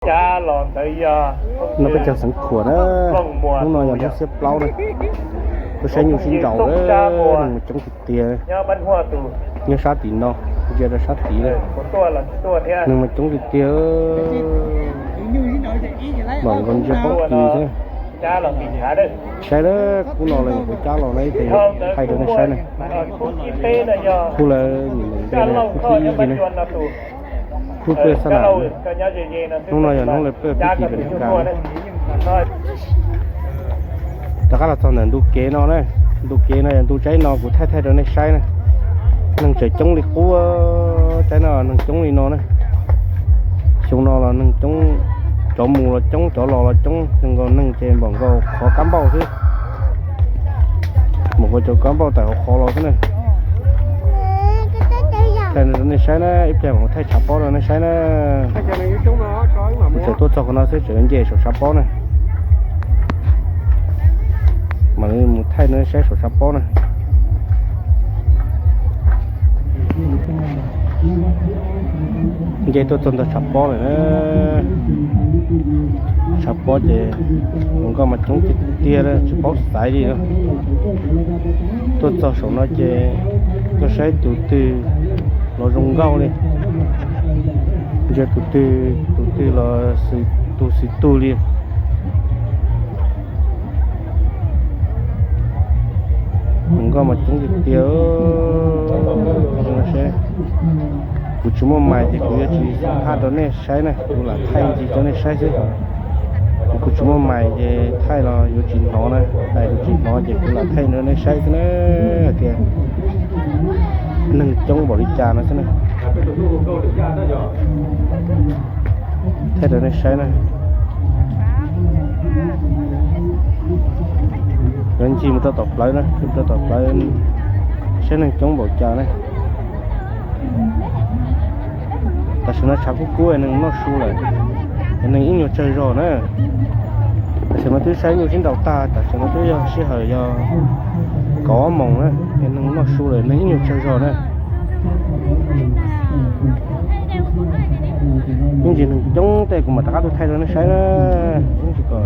No peb caug Xeev Khuam na, hnub no yog hnub xiab plaub na, tuaj saib nyuj sib nraus na, neeg mas coob tiag tiag. Nyob sab tim no, ntsia rau sab tid na, neeg mas coob tiag tiag. Mam nkaus ntsia pob kws xwb. Saib lawm, khub no lawv nyuam qhuav cab los na, ib pliag thaij rau nej saib na. Khub lawv nyuam qhuav nce na, khub ib ntsis na, khub peb xab nam. Hnub no yog hnub lawv peb pib tis pem nram kas na. Rov qab los txog ntawm ntu kev no na, ntu kev no yog ntu tsaib no kuv thaij thaij rau nej saib na. Neeg tseem coob li qub, tsaib no neeg coob li no na. Xyoo no los neeg coob, cov mus los coob, cov los los coob, zoo nkaus neeg ces npaum nkaus qhov kab npauj xwb. Npaum nkaus cov kab npauj tawm hauv qhov los xwb na. Thaij rau nej saib na, ib pliag mam thaij tshav pob rau nej saib na. Tseem tuaj txog qhov no xwb, tseem nce saum tshav pob na. Mam li mus thaij rau nej saib saum tshav pob na. Nce tuaj txog ntawm tshav pob lawm na. Tshav pob ces hluas nkauj mas coob tiag tiag, tsis paub xaiv li. Tuaj txog saum no ces koj saib tus twg los zoo nkauj li, ntsia tus twg, tus twg los xws tus xws tug li. Hluas nkauj mas coob tiag tiag. Kuv tsis muaj mais ces kuv yuav tsis xa phaj rau nej saib na, kuv lam thaij ntsis rau nej saib xwb. Kuv tsis muaj mais ces thaij los yuav tsis hnov na, hais kuv tsis hnov ces kuv lam thaij rau nej saib xwb na, tias neeg coob npaum li cas no xwb na. Thaij rau nej saib na. Yuav ncig mus rau tom plawv na, mus rau tom plawv saib neeg coob npaum cas na. Tam sim no tshav kub kub neeg noj su lawm, neeg ib nyuag tsawg zog na. Tam sim no twb saib nyuj sib nraus tag, tam sim no twb yog sij hawm yog kaum ob moos na, es neeg noj su lawm, neeg ib nyuag tsawg zog na. Ib ntsis neeg coob tej kuv mam rov qab tuaj thaij rau nej saib na. Ib ntsis kom